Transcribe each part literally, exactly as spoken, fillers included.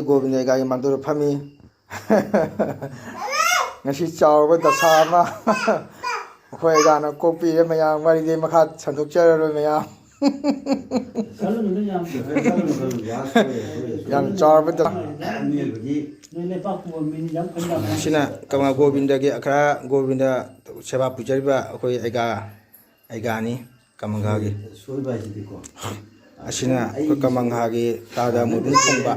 ꯒꯣꯕꯤꯟꯗ ꯑꯩꯒꯥꯒꯤ ꯃꯥꯟꯗꯣꯔ ꯐꯝꯃꯤ꯫ ꯉꯁꯤ ꯆꯥꯎꯔꯕ ꯗꯁꯥ ꯑꯃ ꯑꯩꯈꯣꯏ ꯑꯩꯒꯥꯅ ꯀꯣꯛꯄꯤꯔꯦ ꯃꯌꯥꯝ꯫ ꯋꯥꯔꯤꯗꯤ ꯃꯈꯥ ꯁꯟꯗꯣꯛꯆꯔꯔꯣꯏ ꯃꯌꯥꯝ꯫ ꯈꯜꯂꯨꯅꯨꯗ ꯌꯥꯝ꯫ ꯈꯜꯂꯨꯅꯨ, ꯈꯜꯂꯨꯅꯨ, ꯂꯥꯁ ꯑꯣꯏꯔꯦ, ꯁꯣꯏꯔꯦ, ꯁꯣꯏꯔꯦ꯫ ꯌꯥꯝ ꯆꯥꯎꯔꯕ ꯗ-, ꯃꯤꯑꯣꯏꯕꯒꯤ ꯅꯣꯏ ꯂꯩꯄꯥꯛ ꯄꯨꯕ ꯃꯤꯅꯤ, ꯌꯥꯝ ꯈꯟ ꯌꯥꯝ ꯁꯤꯅ ꯀꯃꯂꯥ ꯒꯣꯕꯤꯟꯗꯒꯤ ꯑꯈꯔꯥ ꯒꯣꯕꯤꯟꯗ ꯁꯦꯕꯥ ꯄꯨꯖꯔꯤꯕ ꯑꯩꯈꯣꯏ ꯑꯩꯒꯥ, ꯑꯩꯒꯥꯅꯤ ꯀꯃꯪꯒꯥꯒꯤ꯫ ꯁꯣꯏꯕ ꯍꯥꯏꯁꯤꯗꯤꯀꯣ꯫ ꯑꯁꯤꯅ ꯑꯩꯈꯣꯏ ꯀꯃꯪꯒꯥꯒꯤ ꯇꯥꯗ ꯃꯨꯗꯨꯝ ꯐꯣꯡꯕ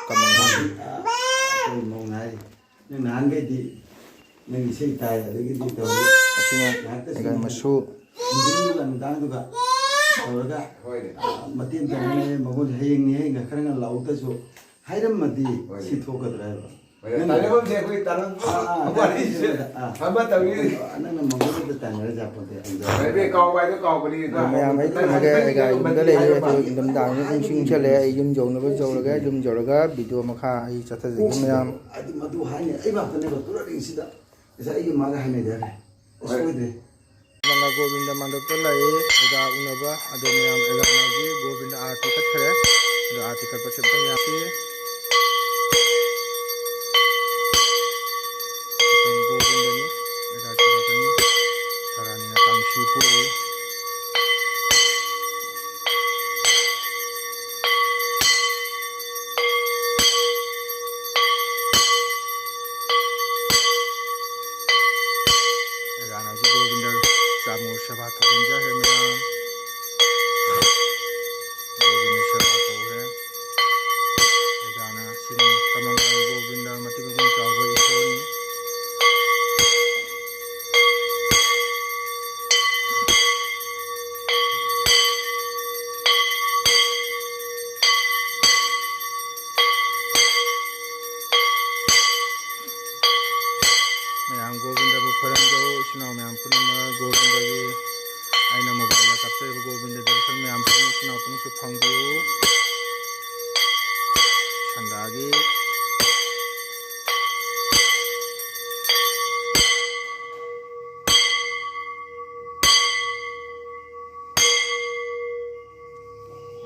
ꯀꯃꯪꯒꯥꯒꯤ꯫ ꯑꯩꯈꯣꯏ ꯃꯧꯅ ꯍꯥꯏꯔꯤ, "ꯅꯪ ꯅꯍꯥꯟꯈꯩꯗꯤ ꯅꯪ ꯏꯁꯩ ꯇꯥꯏ, ꯑꯗꯒꯤꯗꯤ ꯇꯧꯏ꯫ ꯑꯁꯤꯅ ꯉꯥꯏꯍꯥꯛꯇ ꯑꯩꯒꯥ ꯁꯨꯝ ꯃꯁꯨ꯫ ꯅꯨꯡꯊꯤꯟꯗꯨꯒ ꯅꯨꯡꯗꯥꯡꯗꯨꯒ ꯇꯧꯔꯒ, ꯍꯣꯏꯅꯦ꯫ ꯑꯥ, ꯃꯇꯦꯡ ꯇꯧꯅꯤꯡꯉꯦ, ꯃꯉꯣꯟꯗ ꯍꯌꯦꯡꯅꯤ, ꯍꯌꯦꯡꯅ ꯈꯔ ꯉꯟꯅ ꯂꯥꯛꯎꯗꯁꯨ ꯍꯥꯏꯔꯝꯃꯗꯤ ꯍꯣꯏꯅꯦ꯫ ꯁꯤ ꯊꯣꯛꯀꯗ꯭ꯔꯥ ꯍꯥꯏꯕ?" ꯍꯣꯏꯅꯦ, ꯅꯪ ꯇꯥꯏꯅꯐꯝꯁꯦ ꯑꯩꯈꯣꯏ ꯇꯥꯏꯅ-, ꯑꯥ, ꯑꯥ, ꯇꯥꯏꯅꯐꯝꯁꯦ, ꯑꯥ꯫ ꯑꯃ ꯇꯧꯔꯤ꯫ ꯅꯪꯅ ꯃꯉꯣꯟꯗ ꯇꯥꯏꯅꯔ ꯖꯥꯠꯄꯣꯠꯇꯦ꯫ ꯍꯥꯏꯕꯗꯤ ꯀꯥꯎꯕ ꯍꯥꯏꯗꯣ ꯀꯥꯎꯕꯅꯤ꯫ ꯑꯗꯣ ꯃꯌꯥꯝ ꯑꯩ ꯊꯝꯃꯒꯦ, ꯑꯩꯒ ꯌꯨꯝꯗ ꯂꯩꯔꯦ꯫ ꯑꯗꯣ ꯏꯪꯊꯝꯊꯥꯅꯤ ꯏꯪꯁꯨ ꯏꯪꯁꯜꯂꯦ꯫ ꯑꯩ ꯌꯨꯝ ꯌꯧꯅꯕ ꯌꯧꯔꯒꯦ꯫ ꯌꯨꯝ ꯌꯧꯔꯒ ꯚꯤꯗꯤꯑꯣ ꯃꯈꯥ ꯑꯩ ꯆꯠꯊꯖꯒꯦ ꯃꯌꯥꯝ꯫ ꯑꯗꯨ, ꯃꯗꯨ ꯍꯥꯏꯅꯤ꯫ ꯑꯩ ꯚꯥꯞꯇꯅꯦꯕ ꯇꯨꯔꯠ ꯌꯦꯡꯁꯤꯗ꯫ ꯉꯁꯥꯏ ꯑꯩꯒꯤ ꯃꯥꯒ ꯍꯥꯏꯅꯗꯦ ꯍꯥꯏꯔꯦ꯫ ꯍꯣꯏ꯫ ꯁꯣꯏꯗ꯭ꯔꯦ꯫ ꯃꯪꯒ ꯒꯣꯕꯤꯟꯗ ꯃꯟꯗꯞꯇ ꯂꯥꯛꯏ꯫ ꯑꯩꯒ ꯎꯅꯕ ꯑꯗꯣ ꯃꯌꯥꯝ ꯑꯩꯒ ꯎꯅꯕꯒꯤ ꯒꯣꯕꯤꯟꯗ ꯑꯥꯔꯇꯤ ꯀꯠꯈ꯭ꯔꯦ꯫ ꯑꯗꯣ ꯑꯥꯔꯇꯤ ꯀꯠꯄꯁꯦ ꯑꯝꯇꯪ ꯌꯥꯁꯤ꯫ ꯁꯤꯇꯪ ꯒꯣꯕꯤꯟꯗꯅꯤ꯫ ꯑꯩꯒ ꯁꯤꯇꯪ ꯙꯔꯥꯅꯤꯅ ꯀꯥꯡꯁꯤ ꯄꯨꯔꯤ꯫ ꯑꯩꯒꯥꯅ ꯍꯧꯖꯤꯛ ꯒꯣꯕꯤꯟꯗ ꯆꯥꯃꯨ ꯁꯦꯕꯥ ꯇꯧꯍꯟꯖꯈ꯭ꯔꯦ ꯃꯌꯥꯝ꯫ ꯒꯣꯕꯤꯟꯗ ꯁꯦꯕꯥ ꯇꯧꯈ꯭ꯔꯦ꯫ ꯑꯩꯒꯥꯅ ꯁꯤꯅꯤ ꯀꯃꯪꯒꯥꯏ ꯒꯣꯕꯤꯟꯗ ꯃꯇꯤꯛ ꯃꯒꯨꯟ ꯆꯥꯎꯕ ꯏꯁꯣꯔꯅꯤ꯫ ꯃꯌꯥꯝ ꯒꯣꯕꯤꯟꯗꯕꯨ ꯈꯣꯏꯔꯝꯖꯧ, ꯏꯆꯤꯟ ꯏꯅꯥꯎ ꯃꯌꯥꯝ ꯄꯨꯝꯅꯃꯛ ꯒꯣꯕꯤꯟꯗꯒꯤ ꯑꯩꯅ ꯃꯣꯕꯥꯏꯜꯗ ꯀꯥꯞꯆꯔꯤꯕ ꯒꯣꯕꯤꯟꯗ ꯗꯔꯁꯟ ꯃꯌꯥꯝ ꯄꯨꯝꯅꯃꯛ ꯏꯆꯤꯟ ꯏꯅꯥꯎ ꯄꯨꯝꯅꯃꯛꯁꯨ ꯐꯪꯕꯤꯌꯨ꯫ ꯁꯟꯗꯥꯒꯤ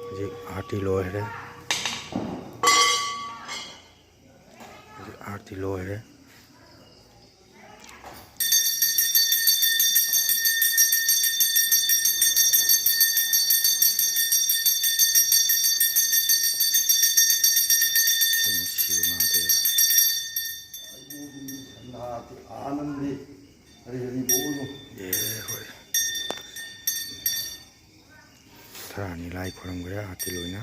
ꯍꯧꯖꯤꯛ ꯑꯥꯔꯇꯤ ꯂꯣꯏꯈ꯭ꯔꯦ꯫ ꯑꯥꯔꯇꯤ ꯂꯣꯏꯔꯦ꯫ ꯁꯤꯕ ꯃꯍꯥꯗꯦꯕ꯫ ꯑꯩꯕꯨ ꯁꯟꯅꯥ ꯑꯥꯅꯟꯗꯤ ꯍꯔꯤ ꯍꯔꯤ ꯕꯣꯜ꯫ ꯑꯦ ꯍꯣꯏ꯫ ꯊꯔꯥꯅꯤ ꯂꯥꯏ ꯈꯣꯏꯔꯝꯈ꯭ꯔꯦ ꯑꯥꯔꯇꯤ ꯂꯣꯏꯅ꯫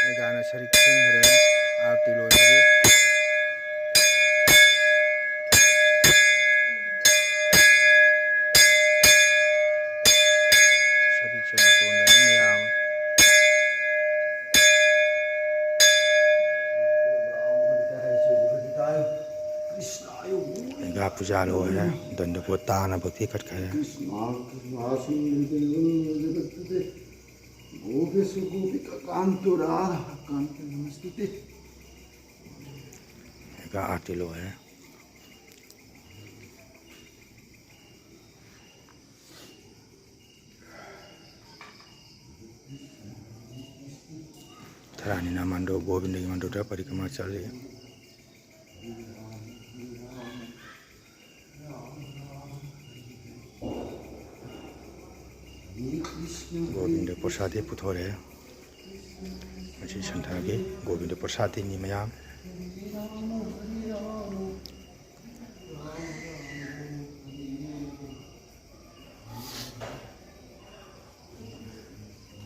ꯑꯩꯒꯥꯅ ꯁꯔꯤꯛ ꯆꯤꯡꯈ꯭ꯔꯦ ꯑꯥꯔꯇꯤ ꯂꯣꯏꯕꯒꯤ꯫ ꯁꯔꯤꯛꯁꯦ ꯅꯥꯇꯣꯟꯗꯅꯤ ꯃꯌꯥꯝ꯫ ꯑꯩꯒꯥ ꯄꯨꯖꯥ ꯂꯣꯏꯔꯦ꯫ ꯗꯟꯗꯄꯣꯠ ꯇꯥꯅ ꯚꯛꯇꯤ ꯀꯠꯈ꯭ꯔꯦ꯫ ꯀ꯭ꯔꯤꯁꯅ ꯀ꯭ꯔꯤꯁꯅ ꯁꯨꯝ ꯖꯒꯠꯇꯨꯗꯤ ꯒꯣꯄꯦꯁꯨ ꯒꯣꯄꯤꯀꯥ ꯀꯥꯟꯇꯣ ꯔꯥꯙꯥ ꯀꯥꯟꯇ ꯅꯃꯁꯇꯨꯇꯦ꯫ ꯑꯩꯒꯥ ꯑꯥꯔꯇꯤ ꯂꯣꯏꯔꯦ꯫ ꯊꯔꯥꯅꯤꯅ ꯃꯟꯗꯣ ꯒꯣꯕꯤꯟꯗꯒꯤ ꯃꯟꯗꯣꯗ ꯄꯔꯤꯀ꯭ꯔꯃꯥ ꯆꯠꯂꯤ꯫ ꯒꯣꯕꯤꯟꯗ ꯄ꯭ꯔꯁꯥꯗꯤ ꯄꯨꯊꯣꯔꯛꯑꯦ꯫ ꯃꯁꯤ ꯁꯟꯊꯥꯒꯤ ꯒꯣꯕꯤꯟꯗ ꯄ꯭ꯔꯁꯥꯗꯤꯅꯤ ꯃꯌꯥꯝ꯫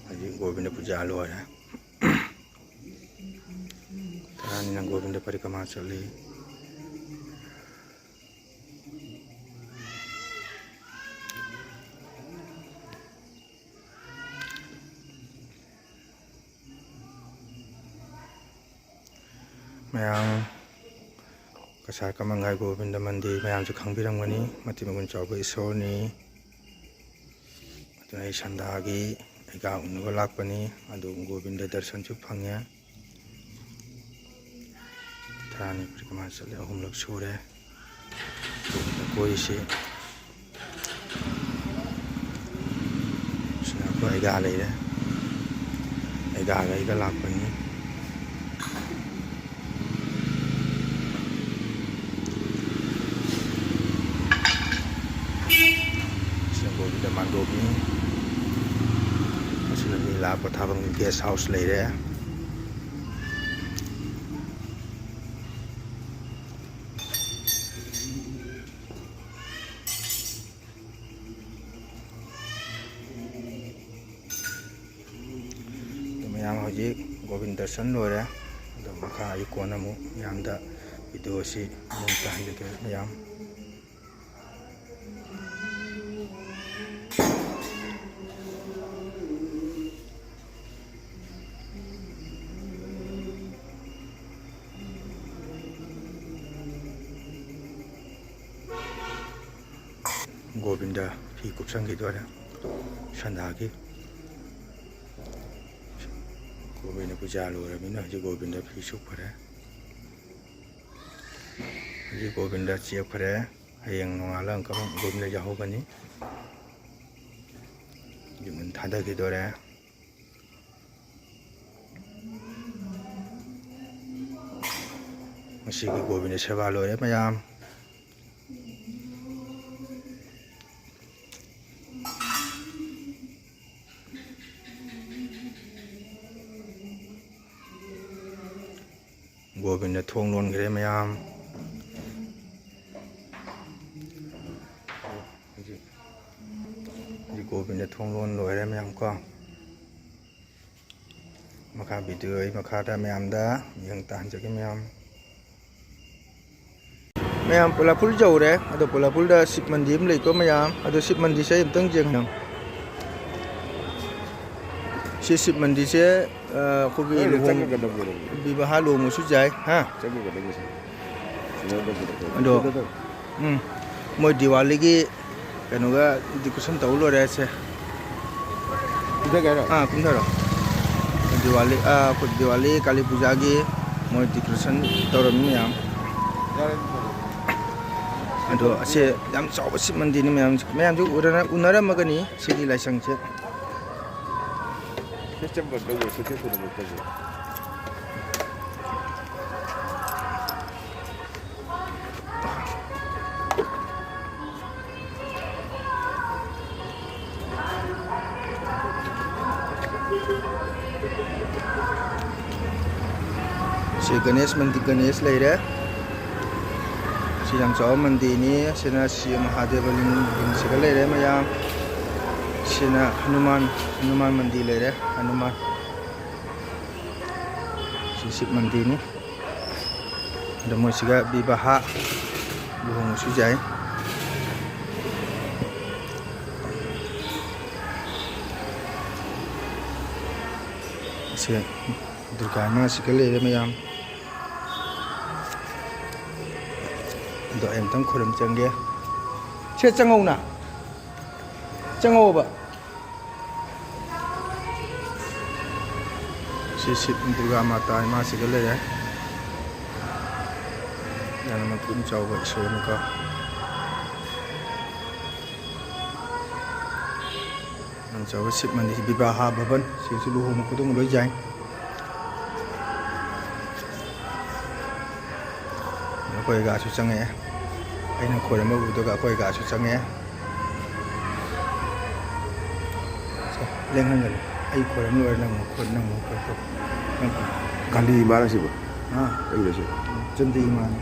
ꯍꯧꯖꯤꯛ ꯒꯣꯕꯤꯟꯗ ꯄꯨꯖꯥ ꯂꯣꯏꯔꯦ꯫ ꯊꯔꯥꯅꯤꯅ ꯒꯣꯕꯤꯟꯗ ꯄꯔꯤꯀ꯭ꯔꯃꯥ ꯆꯠꯂꯤ꯫ ꯃꯌꯥꯝ ꯀꯁꯥꯔ ꯀꯃꯟꯒꯥꯏ ꯒꯣꯕꯤꯟꯗ ꯃꯟꯗꯤꯔ ꯃꯌꯥꯝꯁꯨ ꯈꯪꯕꯤꯔꯝꯒꯅꯤ, ꯃꯇꯤꯛ ꯃꯒꯨꯟ ꯆꯥꯎꯕ ꯏꯁꯣꯔꯅꯤ꯫ ꯑꯗꯨꯅ ꯑꯩ ꯁꯟꯗꯥꯒꯤ ꯑꯩꯒꯥ ꯎꯅꯕ ꯂꯥꯛꯄꯅꯤ, ꯑꯗꯨ ꯒꯣꯕꯤꯟꯗ ꯗꯔꯁꯟꯁꯨ ꯐꯪꯉꯦ꯫ ꯊꯔꯥꯅꯤ ꯄꯔꯤꯀ꯭ꯔꯃꯥ ꯆꯠꯂꯦ, ꯑꯍꯨꯝꯂꯛ ꯁꯨꯔꯦ꯫ ꯑꯩꯈꯣꯏꯁꯤ ꯁꯤꯅ ꯑꯩꯈꯣꯏ ꯑꯩꯒꯥ ꯂꯩꯔꯦ꯫ ꯑꯩꯒꯥꯒ ꯑꯩꯒ ꯂꯥꯛꯄꯅꯤ꯫ ꯁꯤꯅ ꯒꯣꯕꯤꯟꯗ ꯃꯥꯟꯗꯣꯞꯅꯤ꯫ ꯑꯁꯤꯅ ꯃꯤ ꯂꯥꯛꯄ ꯊꯥꯕꯝꯒꯤ guest house ꯂꯩꯔꯦ꯫ ꯑꯗꯨ ꯃꯌꯥꯝ ꯍꯧꯖꯤꯛ ꯒꯣꯕꯤꯟ ꯗꯔꯁꯟ ꯂꯣꯏꯔꯦ꯫ ꯑꯗꯣ ꯃꯈꯥ ꯑꯩ ꯀꯣꯟꯅ ꯑꯃꯨꯛ ꯃꯌꯥꯝꯗ video ꯑꯁꯤ ꯑꯃꯨꯛ ꯇꯥꯍꯟꯖꯒꯦ ꯃꯌꯥꯝ꯫ ꯒꯣꯕꯤꯟꯗ ꯐꯤ ꯀꯨꯞꯁꯟꯈꯤꯗꯣꯔꯦ ꯁꯟꯗꯥꯒꯤ꯫ ꯒꯣꯕꯤꯟꯗ ꯄꯨꯖꯥ ꯂꯣꯏꯔꯕꯅꯤꯅ ꯍꯧꯖꯤꯛ ꯒꯣꯕꯤꯟꯗ ꯐꯤ ꯁꯨꯞꯈ꯭ꯔꯦ꯫ ꯍꯧꯖꯤꯛ ꯒꯣꯕꯤꯟꯗ ꯆꯦꯞꯈ꯭ꯔꯦ꯫ ꯍꯌꯦꯡ ꯅꯣꯡꯉꯥꯜꯂꯒ ꯑꯃꯨꯛꯀ ꯒꯣꯕꯤꯟꯗ ꯌꯥꯎꯍꯧꯒꯅꯤ꯫ ꯍꯧꯖꯤꯛ ꯃꯨꯟ ꯊꯥꯗꯈꯤꯗꯣꯔꯦ꯫ ꯉꯁꯤꯒꯤ ꯒꯣꯕꯤꯟꯗ ꯁꯦꯕꯥ ꯂꯣꯏꯔꯦ ꯃꯌꯥꯝ꯫ ꯒꯣꯕꯤꯟꯗ ꯊꯣꯡ ꯂꯣꯟꯈ꯭ꯔꯦ ꯃꯌꯥꯝ꯫ ꯍꯧꯖꯤꯛ, ꯍꯧꯖꯤꯛ ꯒꯣꯕꯤꯟꯗ ꯊꯣꯡ ꯂꯣꯟ ꯂꯣꯏꯔꯦ ꯃꯌꯥꯝ ꯀꯣ꯫ ꯃꯈꯥ video ꯑꯩ ꯃꯈꯥꯗ ꯃꯌꯥꯝꯗ ꯃꯤꯠꯌꯦꯡ ꯇꯥꯍꯟꯖꯒꯦ ꯃꯌꯥꯝ꯫ ꯃꯌꯥꯝ ꯄꯣꯂꯥꯐꯨꯜ ꯌꯧꯔꯦ꯫ ꯑꯗꯣ ꯄꯣꯂꯥꯐꯨꯜꯗ ꯁꯤꯕ ꯃꯟꯗꯤꯔ ꯑꯃ ꯂꯩꯀꯣ ꯃꯌꯥꯝ꯫ ꯑꯗꯣ ꯁꯤꯕ ꯃꯟꯗꯤꯔꯁꯦ ꯑꯩ ꯑꯝꯇꯪ ꯌꯦꯡꯍꯟꯅꯤꯡ꯫ ꯁꯤ ꯁꯤꯕ ꯃꯟꯗꯤꯔꯁꯦ, ꯑ, ꯑꯩꯈꯣꯏꯒꯤ ꯍꯣꯏ, ꯂꯨꯍꯣꯡ-, ꯆꯪꯉꯒ ꯂꯧꯒꯗꯕꯅꯤ꯫ ꯕꯤꯕꯥꯍ ꯂꯨꯍꯣꯡꯕꯁꯨ ꯌꯥꯏ, ꯍꯥ? ꯆꯪꯉꯒ ꯂꯧꯒꯗꯕꯅꯤ꯫ ꯁꯤꯗ ꯂꯧꯒꯗꯕꯅꯤ꯫ ꯑꯗꯣ, ꯁꯤꯗ ꯂꯧ-, ꯎꯝ, ꯃꯣꯏ ꯗꯤꯋꯥꯂꯤꯒꯤ ꯀꯩꯅꯣꯒ decoration ꯇꯧ ꯂꯣꯏꯔꯦ ꯁꯦ꯫ ꯀꯨꯝꯊꯒꯦ ꯍꯥꯏꯔꯣ? ꯑꯥ, ꯀꯨꯝꯊꯔꯣ꯫ ꯗꯤꯋꯥꯂꯤ, ꯑꯥ, ꯑꯩꯈꯣꯏ ꯗꯤꯋꯥꯂꯤ, ꯀꯥꯂꯤ ꯄꯨꯖꯥꯒꯤ ꯃꯣꯏ decoration ꯇꯧꯔꯝꯃꯤ ꯃꯌꯥꯝ꯫ ꯌꯥꯔꯦ, ꯑꯗꯨꯝ ꯇꯧꯔꯣ꯫ ꯑꯗꯣ ꯑꯁꯦ ꯌꯥꯝ ꯆꯥꯎꯕ ꯁꯤꯕ ꯃꯟꯗꯤꯔꯅꯤ, ꯃꯌꯥꯝ, ꯃꯌꯥꯝꯁꯨ ꯎꯔ-, ꯎꯅꯔꯝꯃꯒꯅꯤ ꯁꯤꯒꯤ ꯂꯥꯏꯁꯪꯁꯦ꯫ ꯁꯤ ꯒꯅꯦꯁ ꯃꯟꯗꯤꯔ, ꯒꯅꯦꯁ ꯂꯩꯔꯦ꯫ ꯁꯤ ꯌꯥꯝ ꯆꯥꯎꯕ ꯃꯟꯗꯤꯔꯅꯤ꯫ ꯁꯤꯅ ꯁꯤ ꯃꯍꯥꯗꯦꯕ ꯂꯤꯡ, ꯂꯤꯡꯁꯤꯒ ꯂꯩꯔꯦ ꯃꯌꯥꯝ꯫ ꯁꯤꯅ ꯍꯅꯨꯃꯥꯟ, ꯍꯅꯨꯃꯥꯟ ꯃꯟꯗꯤꯔ ꯂꯩꯔꯦ, ꯍꯅꯨꯃꯥꯟ꯫ ꯁꯤ ꯁꯤꯕ ꯃꯟꯗꯤꯔꯅꯤ꯫ ꯑꯗꯣ ꯃꯣꯏꯁꯤꯒ ꯕꯤꯕꯥꯍ, ꯂꯨꯍꯣꯡꯕꯁꯨ ꯌꯥꯏ꯫ ꯁꯦ ꯗꯨꯔꯒꯥ ꯏꯃꯥꯁꯤꯒ ꯂꯩꯔꯦ ꯃꯌꯥꯝ꯫ ꯑꯗꯣ ꯑꯩ ꯑꯝꯇꯪ ꯈꯨꯔꯨꯝ ꯆꯪꯒꯦ꯫ ꯁꯦ ꯆꯪꯉꯧꯅ, ꯆꯪꯉꯧꯕ꯫ ꯁꯤ ꯁꯤꯕ ꯗꯨꯔꯒꯥ ꯃꯥꯇꯥ ꯏꯃꯥꯁꯤꯒ ꯂꯩꯔꯦ꯫ ꯌꯥꯝꯅ ꯃꯄꯨꯛꯅꯤꯡ ꯆꯥꯎꯕ ꯏꯁꯣꯔꯅꯤꯀꯣ꯫ ꯌꯥꯝ ꯆꯥꯎꯕ ꯁꯤꯕ ꯃꯟꯗꯤꯔ, ꯕꯤꯕꯥꯍ ꯚꯕꯟ, ꯁꯤꯁꯨ ꯂꯨꯍꯣꯡꯕ ꯈꯨꯗꯣꯡꯕ ꯂꯣꯏ ꯌꯥꯏ꯫ ꯑꯩꯈꯣꯏ ꯒꯥꯁꯨ ꯆꯪꯉꯛꯑꯦ꯫ ꯑꯩꯅ ꯈꯣꯏꯔꯝꯕ ꯎꯕꯗꯒ ꯑꯩꯈꯣꯏ ꯒꯥꯁꯨ ꯆꯪꯉꯛꯑꯦ꯫ ꯁꯦ, ꯂꯦꯡꯍꯟꯒꯅꯨ꯫ ꯑꯩ ꯈꯣꯏꯔꯝ ꯂꯣꯏꯔ ꯅꯪ ꯑꯃꯨꯛ ꯈꯣꯏ-, ꯅꯪ ꯑꯃꯨꯛ ꯈꯣꯏ-, ꯈꯣꯏ-, ꯅꯪ ꯒꯥꯟꯙꯤ ꯏꯃꯥꯔ ꯁꯤꯕꯣ? ꯑꯥ꯫ ꯑꯩ ꯂꯣꯏꯁꯤ꯫ ꯆꯟꯗꯤ ꯏꯃꯥꯅꯤ꯫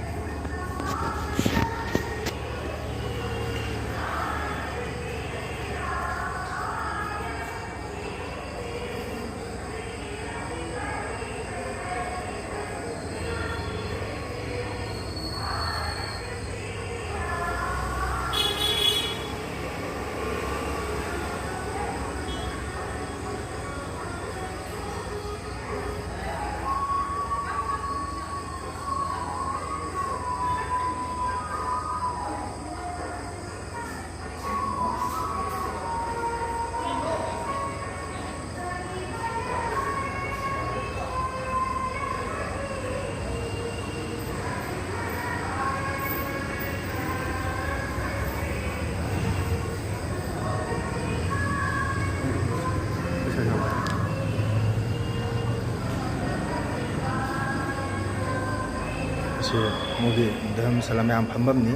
ꯁꯤ ꯃꯣꯏꯒꯤ ꯙꯔꯃꯁꯥꯂꯥ ꯃꯌꯥꯝ ꯐꯝꯐꯝꯅꯤ꯫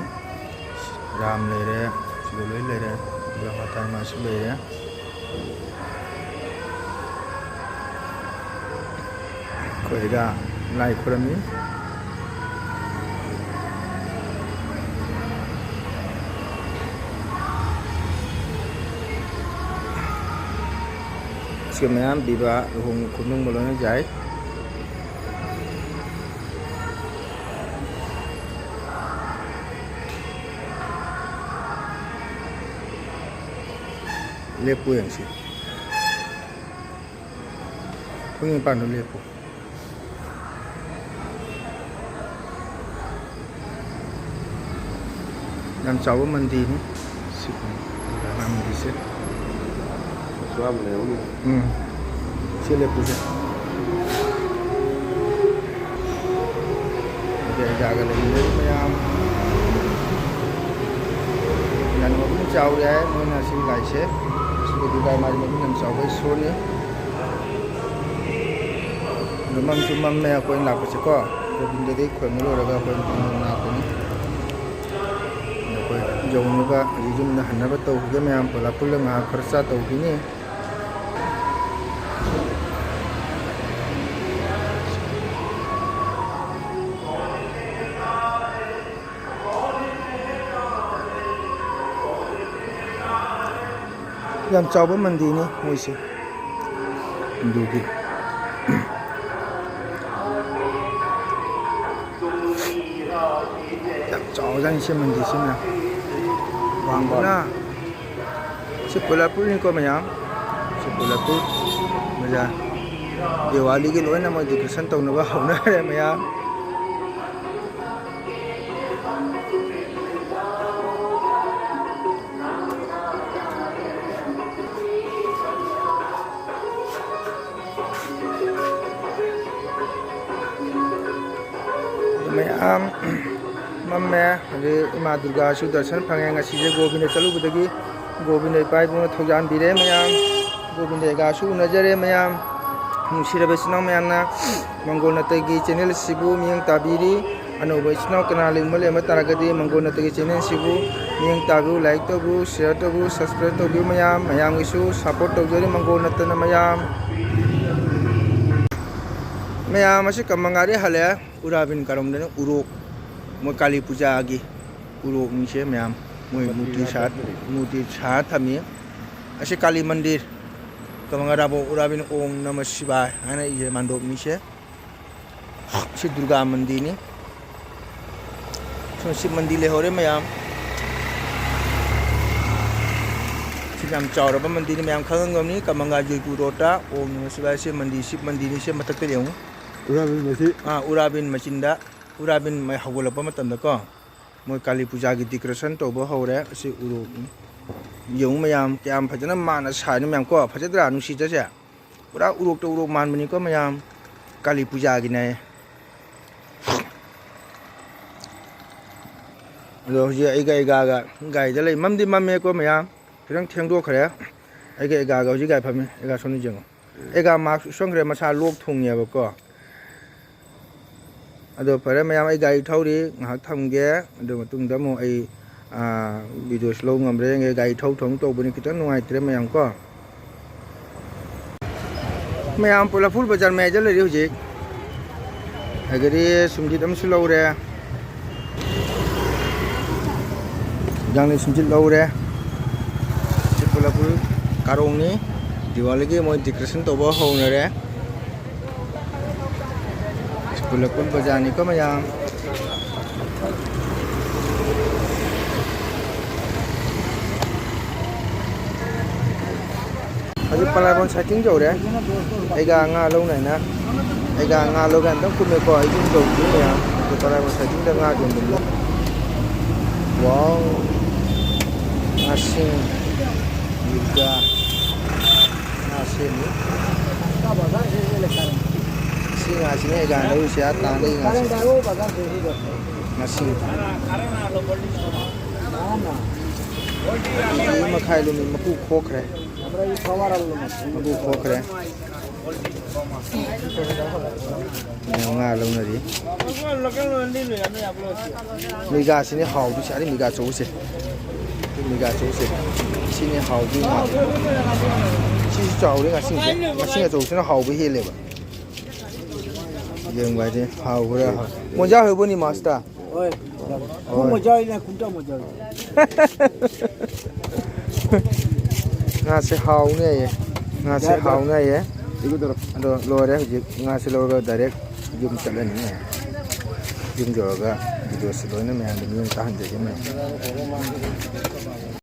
ꯔꯥꯝ ꯂꯩꯔꯦ, ꯁꯤꯗ ꯂꯣꯏ ꯂꯩꯔꯦ, ꯑꯗꯨꯒ ꯃꯥꯇꯥ ꯃꯥꯁꯨ ꯂꯩꯔꯦ꯫ ꯑꯩꯈꯣꯏꯗ ꯂꯥꯏ ꯈꯨꯔꯝꯃꯤ꯫ ꯁꯤ ꯃꯌꯥꯝ ꯕꯤꯕꯥ ꯂꯨꯍꯣꯡ ꯈꯣꯡꯗꯣꯡꯕ ꯂꯣꯏꯅ ꯌꯥꯏ꯫ ꯂꯦꯞꯄꯨ ꯌꯦꯡꯁꯤ꯫ ꯈꯣꯡꯖꯤꯟ ꯃꯄꯥꯟꯗ ꯂꯦꯞꯄꯨ꯫ ꯌꯥꯝ ꯆꯥꯎꯕ ꯃꯟꯗꯤꯔꯅꯤ꯫ ꯁꯤ ꯔꯥꯝ ꯃꯟꯗꯤꯔꯁꯦ꯫ ꯎꯝ꯫ ꯁꯤ ꯂꯦꯞꯄꯨꯁꯦ꯫ ꯑꯗꯩ ꯑꯩꯒ ꯂꯩꯃꯤꯟꯅꯔꯤ ꯃꯌꯥꯝ꯫ ꯌꯥꯝꯅ ꯃꯒꯨꯟ ꯆꯥꯎꯔꯦ ꯍꯥꯏ ꯃꯣꯏꯅ ꯁꯤ ꯂꯥꯏꯁꯦ꯫ ꯁꯤꯕꯨ ꯗꯨꯔꯒꯥ ꯃꯥꯒꯤ ꯃꯒꯨꯟ ꯌꯥꯝ ꯆꯥꯎꯕ ꯏꯁꯣꯔꯅꯤ꯫ ꯑꯗꯣ ꯃꯝꯁꯨ ꯃꯝꯃꯦ ꯑꯩꯈꯣꯏꯅ ꯂꯥꯛꯄꯁꯦꯀꯣ꯫ ꯒꯣꯕꯤꯟꯗꯗꯒꯤ ꯈꯣꯏꯔꯝꯕ ꯂꯣꯏꯔꯒ ꯑꯩꯈꯣꯏ ꯂꯥꯛꯄꯅꯤ꯫ ꯑꯗꯣ ꯑꯩꯈꯣꯏ ꯌꯧꯅꯕ ꯍꯧꯖꯤꯛ ꯌꯨꯝꯗ ꯍꯟꯅꯕ ꯇꯧꯈꯤꯒꯦ ꯃꯌꯥꯝ꯫ ꯄꯨꯂꯞ ꯄꯨꯜꯂ ꯉꯥꯏꯍꯥꯛ ꯈꯔ ꯆꯥ ꯇꯧꯈꯤꯅꯤ꯫ ꯌꯥꯝ ꯆꯥꯎꯕ ꯃꯟꯗꯤꯔꯅꯤ ꯃꯣꯏꯁꯦ ꯍꯤꯟꯗꯨꯒꯤ꯫ ꯌꯥꯝ ꯆꯥꯎꯖꯥꯠꯅꯤ ꯁꯤ ꯃꯟꯗꯤꯔꯁꯤꯅ꯫ ꯋꯥꯡꯕꯅ ꯁꯤ ꯀꯣꯏꯂꯥꯄꯨꯔꯅꯤꯀꯣ ꯃꯌꯥꯝ꯫ ꯁꯤ ꯀꯣꯏꯂꯥꯄꯨꯔ ꯕꯖꯥꯔ꯫ ꯗꯤꯋꯥꯂꯤꯒꯤ ꯂꯣꯏꯅ ꯃꯣꯏ decoration ꯇꯧꯅꯕ ꯍꯧꯅꯔꯦ ꯃꯌꯥꯝ꯫ ꯃꯌꯥꯝ ꯃꯝꯃꯦ꯫ ꯍꯧꯖꯤꯛ ꯏꯃꯥ ꯗꯨꯔꯒꯥꯁꯨ ꯗꯔꯁꯟ ꯐꯪꯉꯦ꯫ ꯉꯁꯤꯁꯦ ꯒꯣꯕꯤꯟꯗ ꯆꯠꯂꯨꯕꯗꯒꯤ ꯒꯣꯕꯤꯟꯗ ꯏꯄꯥ ꯏꯕꯨꯡꯅ ꯊꯧꯖꯥꯟꯕꯤꯔꯦ ꯃꯌꯥꯝ꯫ ꯒꯣꯕꯤꯟꯗ ꯑꯦꯒꯥꯁꯨ ꯎꯅꯖꯔꯦ ꯃꯌꯥꯝ꯫ ꯅꯨꯡꯁꯤꯔꯕ ꯏꯆꯤꯟ ꯏꯅꯥꯎ ꯃꯌꯥꯝꯅ ꯃꯪꯒꯣꯜ ꯅꯥꯇꯩꯒꯤ channel ꯑꯁꯤꯕꯨ ꯃꯤꯠꯌꯦꯡ ꯇꯥꯕꯤꯔꯤ꯫ ꯑꯅꯧꯕ ꯏꯆꯤꯟ ꯏꯅꯥꯎ ꯀꯅꯥ ꯂꯩꯕ ꯂꯩꯔꯝꯕ ꯇꯥꯔꯒꯗꯤ ꯃꯪꯒꯣꯜ ꯅꯠꯇꯒꯤ ꯆꯦꯅꯦꯜꯁꯤꯕꯨ ꯃꯤꯠꯌꯦꯡ ꯇꯥꯕꯤꯌꯨ, ꯂꯥꯏꯛ ꯇꯧꯕꯤꯌꯨ, ꯁꯤꯌꯔ ꯇꯧꯕꯤꯌꯨ, ꯁꯕꯁꯀ꯭ꯔꯥꯏꯕ ꯇꯧꯕꯤꯌꯨ꯫ ꯃꯌꯥꯝ, ꯃꯌꯥꯝꯒꯤꯁꯨ ꯁꯄꯣꯔꯠ ꯇꯧꯖꯔꯤ ꯃꯪꯒꯣꯜ ꯅꯠꯇꯅ ꯃꯌꯥꯝ꯫ ꯃꯌꯥꯝ ꯑꯁꯤ ꯀꯃꯪꯒꯥꯗꯩ ꯍꯜꯂꯛꯑꯦ꯫ ꯎꯔꯥꯕꯤꯟ ꯀꯥꯔꯣꯡꯗꯅ ꯎꯔꯣꯛ, ꯃꯣꯏ ꯀꯥꯂꯤ ꯄꯨꯖꯥꯒꯤ ꯎꯔꯣꯛꯅꯤꯁꯦ ꯃꯌꯥꯝ꯫ ꯃꯣꯏ ꯃꯨꯔꯇꯤ ꯁꯥ-, ꯃꯨꯔꯇꯤ ꯁꯥ ꯊꯝꯃꯤ꯫ ꯑꯁꯤ ꯀꯥꯂꯤ ꯃꯟꯗꯤꯔ, ꯀꯃꯪꯒꯥꯗꯥꯕꯣ ꯎꯔꯥꯕꯤꯟ ꯑꯣꯝ ꯅꯃ ꯁꯤꯕꯥꯏ ꯍꯥꯏꯅ ꯏꯁꯦ ꯃꯥꯟꯗꯣꯞꯅꯤꯁꯦ꯫ ꯁꯤ ꯗꯨꯔꯒꯥ ꯃꯟꯗꯤꯔꯅꯤ꯫ ꯁꯣꯝ ꯁꯤꯕ ꯃꯟꯗꯤꯔ ꯂꯩꯍꯧꯔꯦ ꯃꯌꯥꯝ꯫ ꯁꯤ ꯌꯥꯝ ꯆꯥꯎꯔꯕ ꯃꯟꯗꯤꯔꯅꯤ, ꯃꯌꯥꯝ ꯈꯪꯉꯝꯒꯅꯤ꯫ ꯀꯃꯪꯒꯥ ꯖꯣꯏꯄꯨꯔ ꯔꯣꯗꯇ ꯑꯣꯝ ꯅꯃ ꯁꯤꯕꯥꯏ꯫ ꯁꯤ ꯃꯟꯗꯤꯔ, ꯁꯤꯕ ꯃꯟꯗꯤꯔꯅꯤ꯫ ꯁꯤ ꯃꯊꯛꯇ ꯌꯦꯡꯉꯨ꯫ ꯎꯔꯥꯕꯤꯟ ꯃꯁꯤ꯫ ꯑꯥ, ꯎꯔꯥꯕꯤꯟ ꯃꯆꯤꯟꯗ, ꯎꯔꯥꯕꯤꯟ ꯃꯩ ꯍꯧꯒꯠꯂꯛꯄ ꯃꯇꯝꯗꯀꯣ, ꯃꯣꯏ ꯀꯥꯂꯤ ꯄꯨꯖꯥꯒꯤ ꯗꯦꯀꯣꯔꯦꯁꯟ ꯇꯧꯕ ꯍꯧꯔꯦ꯫ ꯑꯁꯤ ꯎꯔꯣꯛꯅꯤ꯫ ꯌꯦꯡꯉꯨ ꯃꯌꯥꯝ, ꯀꯌꯥꯝ ꯐꯖꯅ ꯃꯥꯟꯅ ꯁꯥꯔꯤꯅꯣ ꯃꯌꯥꯝ ꯀꯣ, ꯐꯖꯗ꯭ꯔꯥ? ꯅꯨꯡꯁꯤꯗ꯭ꯔꯁꯦ? ꯄꯨꯔꯥ ꯎꯔꯣꯛꯇ ꯎꯔꯣꯛ ꯃꯥꯟꯕꯅꯤꯀꯣ ꯃꯌꯥꯝ, ꯀꯥꯂꯤ ꯄꯨꯖꯥꯒꯤꯅꯦ꯫ ꯑꯗꯣ ꯍꯧꯖꯤꯛ ꯑꯩꯒ ꯑꯩꯒꯥꯒ ꯒꯥꯔꯤꯗ ꯂꯩ꯫ ꯃꯝꯗꯤ ꯃꯝꯃꯦꯀꯣ ꯃꯌꯥꯝ, ꯈꯤꯇꯪ ꯊꯦꯡꯗꯣꯛꯈ꯭ꯔꯦ꯫ ꯑꯩꯒ ꯑꯩꯒꯥꯒ ꯍꯧꯖꯤꯛ ꯒꯥꯔꯤ ꯐꯝꯃꯤ꯫ ꯑꯩꯒꯥ ꯁꯣꯝꯗ ꯌꯦꯡꯉꯣ, ꯑꯩꯒꯥ ꯃꯥꯛꯁ ꯎꯞꯁꯟꯈ꯭ꯔꯦ, ꯃꯁꯥ ꯂꯣꯛ ꯊꯨꯡꯉꯦꯕꯀꯣ꯫ ꯑꯗꯣ ꯐꯔꯦ ꯃꯌꯥꯝ, ꯑꯩ ꯒꯥꯔꯤ ꯊꯧꯔꯤ, ꯉꯥꯏꯍꯥꯛ ꯊꯝꯒꯦ꯫ ꯑꯗꯨ ꯃꯇꯨꯡꯗ ꯑꯃꯨꯛ ꯑꯩ, ꯑꯥ, ꯚꯤꯗꯤꯑꯣꯁꯨ ꯂꯧ ꯉꯝꯗ꯭ꯔꯦ꯫ ꯑꯩ ꯒꯥꯔꯤ ꯊꯧ ꯊꯧ ꯇꯧꯕꯅꯤ, ꯈꯤꯇꯪ ꯅꯨꯡꯉꯥꯏꯇ꯭ꯔꯦ ꯃꯌꯥꯝ ꯀꯣ꯫ ꯃꯌꯥꯝ ꯄꯨꯂꯞ ꯎꯈ꯭ꯔꯨꯜ ꯕꯖꯥꯔ ꯃꯌꯥꯏꯗ ꯂꯩꯔꯦ ꯍꯧꯖꯤꯛ꯫ ꯑꯗꯒꯤꯗꯤ ꯁꯨꯝꯖꯤꯠ ꯑꯃꯁꯨ ꯂꯧꯔꯦ꯫ ꯌꯥꯡꯂꯦꯟ ꯁꯨꯝꯖꯤꯠ ꯂꯧꯔꯦ꯫ ꯁꯤ ꯄꯨꯂꯞ ꯎꯈ꯭ꯔꯨꯜ ꯀꯥꯔꯣꯡꯅꯤ꯫ ꯗꯤꯋꯥꯂꯤꯒꯤ ꯃꯣꯏ ꯗꯦꯀꯣꯔꯦꯁꯟ ꯇꯧꯕ ꯍꯧꯅꯔꯦ꯫ ꯁꯤ ꯄꯨꯂꯞ ꯎꯈ꯭ꯔꯨꯜ ꯕꯖꯥꯔꯅꯤꯀꯣ ꯃꯌꯥꯝ꯫ ꯍꯧꯖꯤꯛ ꯄꯂꯥꯏꯕꯣꯟ ꯁꯥꯏꯠꯇꯤꯡ ꯌꯧꯔꯦ꯫ ꯑꯩꯒ ꯉꯥ ꯂꯧꯅ ꯍꯥꯏꯅ, ꯑꯩꯒ ꯉꯥ ꯂꯧꯒꯦ ꯑꯝꯇꯪ ꯀꯨꯝꯃꯦꯀꯣ꯫ ꯑꯩ ꯌꯨꯝ ꯌꯧꯗ꯭ꯔꯤ ꯃꯌꯥꯝ꯫ ꯑꯗꯨ ꯄꯂꯥꯏꯕꯣꯟ ꯁꯥꯏꯠꯇꯤꯡꯗ ꯉꯥ ꯌꯣꯟꯕꯅꯤ꯫ ꯋꯥꯎ! ꯉꯥꯁꯤꯡ, ꯃꯤꯔꯒꯥ, ꯉꯥ ꯁꯦꯝꯃꯤ꯫ ꯁꯤ ꯉꯥꯁꯤꯅꯦ ꯑꯩꯒ ꯂꯧꯔꯤꯁꯦ, ꯑꯥ ꯇꯥꯡꯗꯒꯤ ꯉꯥꯁꯤ꯫ ꯉꯥꯁꯤ꯫ ꯀꯦꯖꯤ ꯃꯈꯥꯏ ꯂꯨꯝꯃꯤ, ꯃꯀꯨ ꯈꯣꯛꯈ꯭ꯔꯦ꯫ ꯃꯀꯨ ꯈꯣꯛꯈ꯭ꯔꯦ꯫ ꯃꯌꯥꯝ ꯉꯥ ꯂꯧꯅꯔꯤ꯫ ꯃꯤꯒꯥꯁꯤꯅꯦ ꯍꯥꯎꯗꯣꯏꯁꯦ, ꯑꯗꯩ ꯃꯤꯒꯥ ꯑꯆꯧꯕꯁꯦ꯫ ꯃꯤꯒꯥ ꯑꯆꯧꯕꯁꯦ꯫ ꯁꯤꯅꯦ ꯍꯥꯎꯗꯣꯏ ꯉꯥ꯫ ꯁꯤꯁꯨ ꯆꯥꯎꯔꯦ ꯉꯁꯤꯁꯦ꯫ ꯉꯁꯤ ꯑꯆꯧꯕꯁꯤꯅ ꯍꯥꯎꯕ ꯍꯦꯜꯂꯦꯕ꯫ ꯌꯦꯡꯕ ꯍꯥꯏꯗꯤ ꯍꯥꯎꯕ꯭ꯔꯥ? ꯃꯣꯟꯖꯥ ꯍꯣꯏꯕꯨꯅꯤ ꯃꯥꯁꯇꯔ꯫ ꯍꯣꯏ꯫ ꯍꯣꯏ꯫ ꯃꯣꯟꯖꯥ ꯍꯣꯏꯅ ꯀꯨꯟꯊ꯭ꯔꯥ ꯃꯣꯟꯖꯥ ꯍꯣꯏ꯫ ꯉꯥꯁꯦ ꯍꯥꯎꯅꯦꯌꯦ꯫ ꯉꯥꯁꯦ ꯍꯥꯎꯅꯦꯌꯦ꯫ ꯑꯗꯣ ꯂꯣꯏꯔꯦ ꯍꯧꯖꯤꯛ꯫ ꯉꯥꯁꯦ ꯂꯧꯔꯒ direct ꯌꯨꯝ ꯆꯠꯂꯅꯤ꯫ ꯌꯨꯝ ꯌꯧꯔꯒ videoꯁꯦ ꯂꯣꯏꯅ ꯃꯌꯥꯝꯗ ꯃꯤꯠꯌꯦꯡ ꯇꯥꯍꯟꯖꯒꯦ ꯃꯌꯥꯝ꯫